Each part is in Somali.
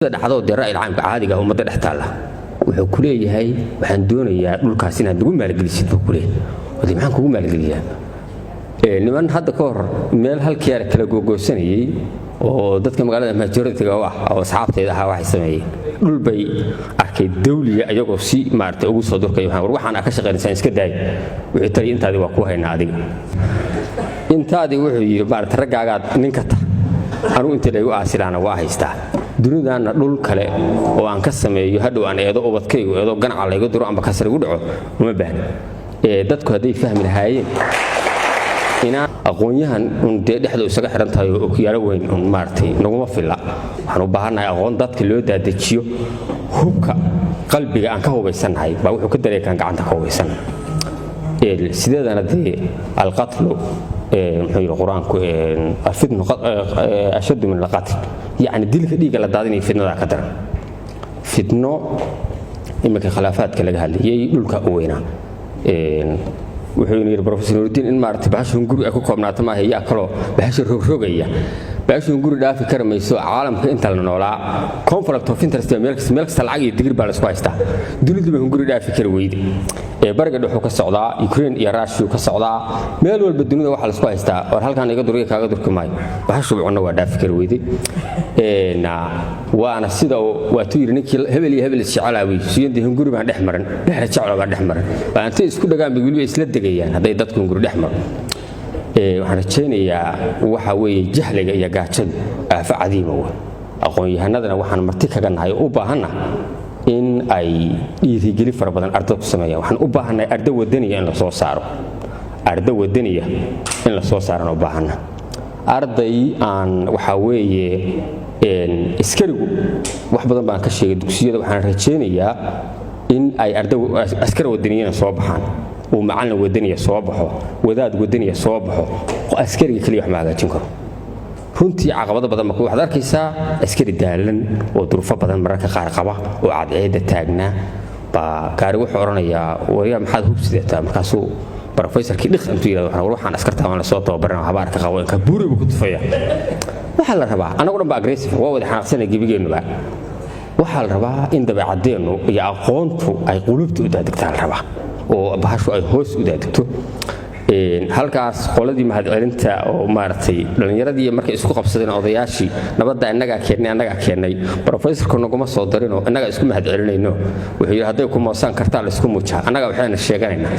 Dhacdo dee ra'yil caamka caadiga ah ummadda dhex taalla, wuxuu ku leeyahay: "Waxaan doonayaa dhulkaas inaad nagu maalgelisid," buu ku leeyahay. Wade maxaan kugu maalgeliyaa? Niman hadda ka hor meel halkiyaara kala googoosanayay oo dadka magaalada majority-ga u ah oo asxaabtayda ahaa, waxay sameeyeen dhul bay arkay dawliya, iyagoo si maaragtay ugu soo durkay. Waxaan war waxaan ka shaqaynaysaan iska daay. Wuxuu tali intaadii waa ku haynaa adiga intaadii. Wuxuu yidhi: "Maaragtay, raggaagaad ninka ta anugu inta laygu aasilaana waa haystaa. Dunidaanna dhul kale oo aan ka sameeyo hadhow aan eedo ubadkaygu eedo ganaca layga duro amba kasar igu dhaco uma baahna." Dadku hadday fahmi lahaayeen inaan aqoon-yahan un dee dhexdu isaga xihan tahay oo okiyaalo weyn un maaragtay naguma filla. Waxaan u baahannahay aqoon dadka loo daadajiyo. Hubka qalbiga aan ka hubaysannahay baa wuxuu ka dareekaan gacanta ka hubaysannahay. Sideedana dee alqatlu, muxuu yidhi Qur-aanku? Alfitnu ashaddu min alqatl. Yacni dilka dhiigga la daadinaya fitnadaa ka daran. Fitno iminka khilaafaadka laga hadlayay dhulka u weynaa. Wuxuu yidhi Professor Nuruddin in maaragtay bahashan guri ay ku koobnaato maaha, yaa kaloo bahasha rogrogaya. Bahashan guri dhaafi kari mayso. Caalamka inta la noolaa conflict of interest meel kasta, meel kasta lacag iyo digir baa la isku haystaa. Dunidu ba guri dhaafi kari weyde. Ee Bariga Dhexuu ka socdaa, Ukraine iyo Russia ka socdaa, meel walba dunida waxaa la isku haystaa war halkan iga durga, kaaga durki maayo. Bahashu cunno waa dhaafi kari weyde. Waana sida waatuu yidhi ninkii hebel iyo hebel isjecelaa wey siyandii hunguri baan dhex marin, dhexda jeclo baan dhex marin. Waa intay isku dhagaan bay weliba isla degayaan hadday dadku hunguri dhex maro. Waxaan rajaynayaa waxa weeye jahliga iyo gaajadu aafo cadiima wey. Aqoon-yahanadana waxaan marti kaga nahay oo u baahanna in ay dhiirigeli fara badan arda ku sameeyaan. Waxaan u baahannahay arda wadaniya in la soo saaro, arda wadaniya in la soo saarana u baahanna. Arday aan waxaa weeye askarigu wax badan baan ka sheegay dugsiyada. Waxaan rajaynayaa in ay askar wadaniyana soo baxaan, uu macallin wadaniya soo baxo, wadaad wadaniya soo baxo. Askariga keliya wax ma hagaajin karo runtii. Caqabado badan marka waxaad arkaysaa askari daalan oo durufo badan mararka qaar qaba oo cadceedda taagnaa baa gaari wuxuu odhanayaa: "Waryaa, maxaad hubsidataa?" Markaasuu professorkii dhiq intuu yidhahdo: "Waxaan askarta waan lasoo tababaran habaarka qabo inka buuri buu ku tufaya." Waxaa la rabaa annagu dhan ba aggressive waa wada xanaaqsana gebigeennuba. Waxaa la rabaa in dabeecadeennu iyo aqoontu ay qulubta u daadegtaa la rabaa oo bahashu ay hoos u daadegto. Halkaas qoladii mahadcelinta oo maaragtay dhallinyaradii markay isku qabsadeen odayaashii nabadda innagaa keennay, annagaa keennay, professorka naguma soo darinoo innagaa isku mahadcelinayno. Wuxuu yidhi: "Hadday ku moosaan kartaa laysku muujaa, annagaa waxayna sheeganaynaa."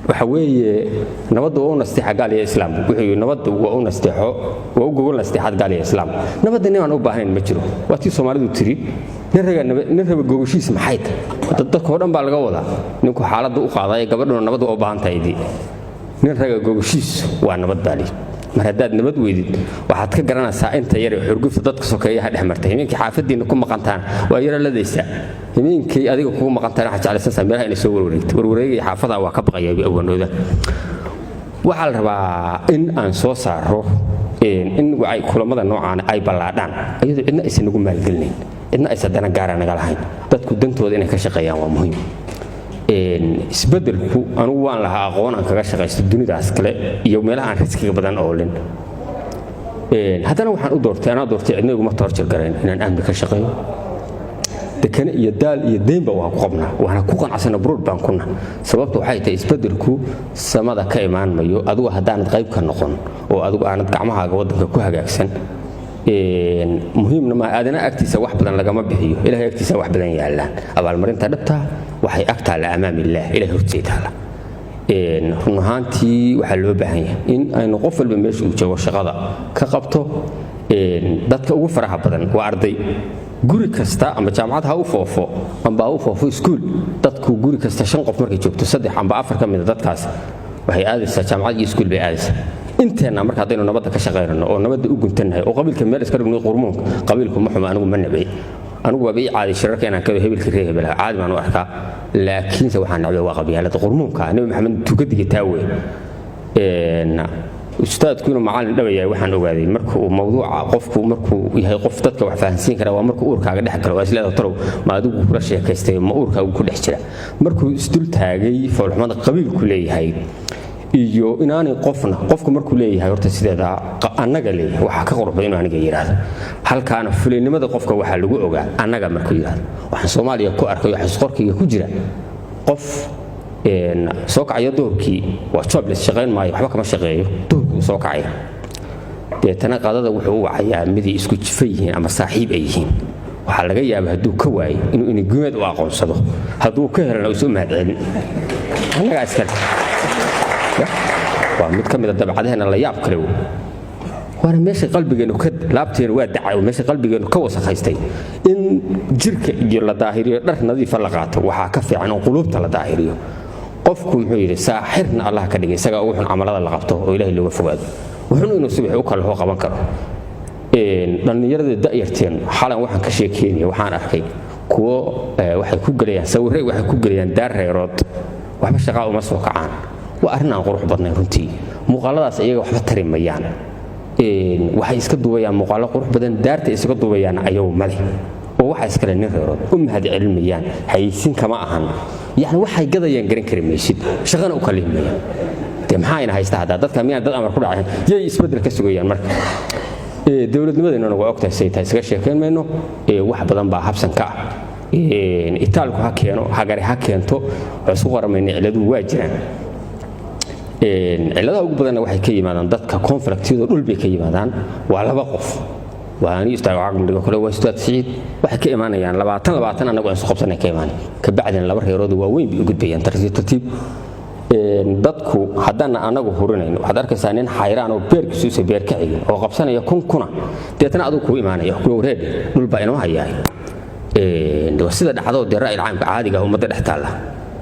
Waxa weeye nabaddu waa u nasteexa gaal iyo islaam. Wuxuu yidhi: "Nabaddu waa u nasteexo, waa u gogol nasteexad gaal iyo islaam. Nabadda nimaan u baahnayn ma jiro." Waa tii Soomaalidu tiri: "Nin raga, nin raba gogoshiisa maxay tahay?" Dadka oo dhan baa laga wadaa. Ninku xaaladda u qaadaya, gabadhuna nabad waa u baahan tahay. Dee nin raga gogoshiisu waa nabad baa lihi. Mar haddaad nabad weydid, waxaad ka garanaysaa inta yar ee xurgufta dadka sokeeyaha dhex martay. Himeenkii xaafadiinna ku maqantaan waa yaro ladaysaa, himeenkii adiga kugu maqantaan waxaad jeclaysantaa meelaha inay soo warwareegto. Warwareegaya xaafada waa ka baqayaa awanooda. Waxaa la rabaa in aan soo saaro in kulamada noocaan ay ballaadhaan, iyadoo cidna aysan nagu maalgelinayn, cidna aysan dana gaara naga lahayn. Dadku dantooda inay ka shaqeeyaan waa muhiim. Isbedelku anugu waan lahaa aqoon aan kaga shaqaysto dunidaas kale iyo meelaha aan riskiga badan oolin. Haddana waxaan u doortay, anaa doortay, cidna iguma torture garayn inaan amni ka shaqeeyo. Dekane iyo daal iyo deynba waa ku qabnaa, waana ku qanacsana, buruur baan kuna. Sababta waxay tahay isbedelku samada ka imaan mayo. Adigu haddaanad qayb ka noqon oo adigu aanad gacmahaaga waddanka ku hagaagsan, muhiimna maaha. Aadana agtiisa wax badan lagama bixiyo, Ilahay agtiisa wax badan yaallaan. Abaalmarinta dhabta waxay ag taalla amaam illaah, Ilahay hortiisa taalla. Run ahaantii waxaa loo baahan yahay in aynu qof walba meesha uu joogo shaqada ka qabto. Dadka ugu faraha badan waa arday. Guri kasta amba jaamacad ha u foofo amba ha u foofo iskuul, dadku guri kasta shan qof markay joogto, saddex amba afar ka mida dadkaas waxay aadaysaa jaamacad iyo iskuul bay aadaysaa. Inteenna marka haddaynu nabadda ka shaqaynano oo nabadda u guntannahay oo qabiilka meel iska dhigno, qurmuunka qabiilku ma xumo, anigu ma nabci. Anigu waaba ii caadi shirarka inaan kado hebelka reer hebelaha, caadi baan u arkaa. Laakiinse waxaan nacbay waa qabyaalada qurmuunka. Nabi Maxamed tukadiga taa wey. Ustaadku inuu macallin dhabayahay waxaan ogaaday marka uu mawduuca qofku markuu yahay qof dadka wax fahansiin kara, waa markuu uurkaaga dhex galo. Waa isleedahay: "Talow, ma adigu kula sheekaystay, ma uurkaagu ku dhex jira?" Markuu isdul taagay foolxumada qabiilku leeyahay. Iyo inaanay qofna, qofku markuu leeyahay horta sideeda annaga leeyahay, waxaa ka qurux badan inuu aniga yidhaahdo. Halkaana fulaynimada qofka waxaa lagu ogaa annaga markuu yidhaahdo. Waxaan Soomaaliya ku arkay, waxaa qorkayga ku jira, qof soo kacaya duhurkii, waa jobless, shaqayn maayo, waxba kama shaqeeyo. Duhurkii uu soo kacaya, deetana qadada wuxuu u wacayaa miday isku jifa yihiin ama saaxiib ay yihiin. Waxaa laga yaaba hadduu ka waayo inuu inigumeed u aqoonsado, hadduu ka helana uusan u mahadcelin. Annagaa iskale waa mid ka mida dabcadaheena la yaab kale. Waana meesha qalbigeennu ka laabteenu waa dacay, meesha qalbigeennu ka wasakhaystay. In jirka iyo la daahiriyo, dhar nadiifa la qaato, waxaa ka fiican in quluubta la daahiriyo. Qofku muxuu yidhi? Saaxirna Allah ka dhigay, isagaa ugu xun camalada la qabto oo Ilaahay looga fogaado, wuxuuna inuu subaxi u kalaho qaban karo. Dhallinyarada da'yarteen, xalan waxaan ka sheekeynaya, waxaan arkay kuwo waxay ku gelayaan sawirray, waxay ku gelayaan daar reerood, waxba shaqaa uma soo kacaan. Waa arrin aan qurux badnayn runtii. Muuqaaladaas iyaga waxba tari mayaan. Waxay iska duubayaan muuqaallo qurux badan, daarta isaga duubayaan ayagu male oo waxa iskale nin reerood, u mahad celin mayaan, haysin kama ahan. Yacni waxay gadayaan garan kari maysid, shaqana u kalihi mayaan. Dee maxaa ina haysta haddaa? Dadka miyaan dad amar ku dhacayn? Yay isbeddel ka sugayaan? Marka dowladnimadeennuna waa ogtahay say tahay, isaga sheekayn mayno. Wax badan baa habsan ka ah. Itaalku ha keeno, hagare ha keento, wax isku qaramayna. Ciladuhu waa jiraan. Cilladaha ugu badanna waxay ka yimaadaan dadka conflictyadu dhul bay ka yimaadaan. Waa laba qof, waa ani ustaag caqliga kale, waa Ustaad Siciid. Waxay ka imaanayaan 20 20 annagu aan isu qabsanay ka imaanay, kabacdina laba reerood waaweyn bay u gudbayaan tartiib tartiib. Dadku haddaana anagu hurinayn, waxaad arkaysaa nin xayraan oo beerkiisuusa beer ka xigin oo qabsanaya kun kuna, deetna adigu kuu imaanaya kuwa wareedhe, dhul baa inoo hayaay. Sida dhacdo dee ra'yil caamka caadiga ah ummadda dhex taalla,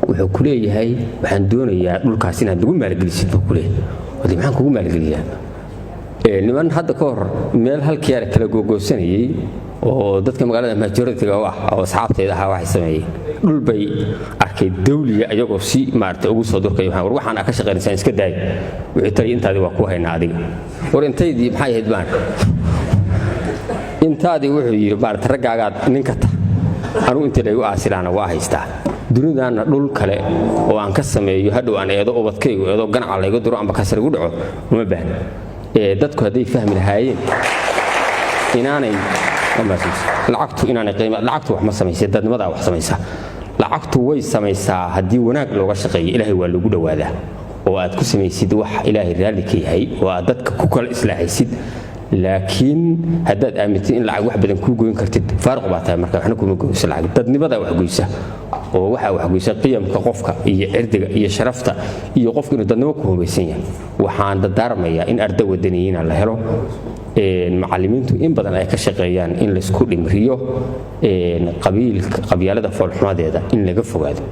wuxuu ku leeyahay: "Waxaan doonayaa dhulkaas inaad nagu maalgelisid," buu ku leeyahay. Wade maxaan kugu maalgeliyaa? Niman hadda ka hor meel halkiyaara kala googoosanayay oo dadka magaalada majority-ga u ah oo asxaabtayda ahaa, waxay sameeyeen dhul bay arkay dawliya, ayagoo si maarata ugu soo durkay. Waxaan war waxaan ka shaqaynaysaan iska daay. Wixii tali intaadii waa ku haynaa adiga. War intaydii maxay ahayd baan? Intaadii wuxuu yidhi maarata raggaagaad ninka ta anugu intii laygu aasilaana waa haystaa. Dunidaanna dhul kale oo aan ka sameeyo, hadhow aan eedo, ubadkaygu eedo, ganaca layga duro amba kasar igu dhaco, uma baahna. Dadku hadday fahmi lahaayeen inaanay lacagtu inaanay qiima, lacagtu wax ma samaysa, dadnimadaa wax samaysa. Lacagtu way samaysaa haddii wanaag looga shaqeeyo. Ilaahay waa lagu dhowaadaa oo aad ku samaysid wax Ilaahay raalli ka yahay oo aad dadka ku kala islaaxaysid. Laakiin haddaad aamintid in lacag wax badan kuu goyn kartid, faaruq baa tahay. Marka waxna kuma goyso lacag, dadnimadaa wax goysa, oo waxaa wax goysa qiyamka qofka iyo cirdiga iyo sharafta iyo qofka inuu dadnimo ku hubaysan yahay. Waxaan dardaarmayaa in arda wadaniyiina la helo, macallimiintu in badan ay ka shaqeeyaan in laysku dhimriyo, qabiilka qabyaalada foolxumadeeda in laga fogaado.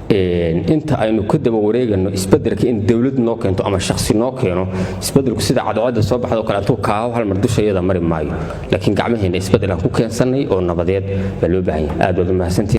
Inta aynu ka daba wareegano isbedelka in dowlad noo keento ama shakhsi noo keeno, isbedelku sida cadceedda soo baxdo kale intuu kaaho hal mar dushayada mari maayo, laakiin gacmaheena isbedel aan ku keensannay oo nabadeed baa loo baahan yahay. Aad baad u mahadsantihiin.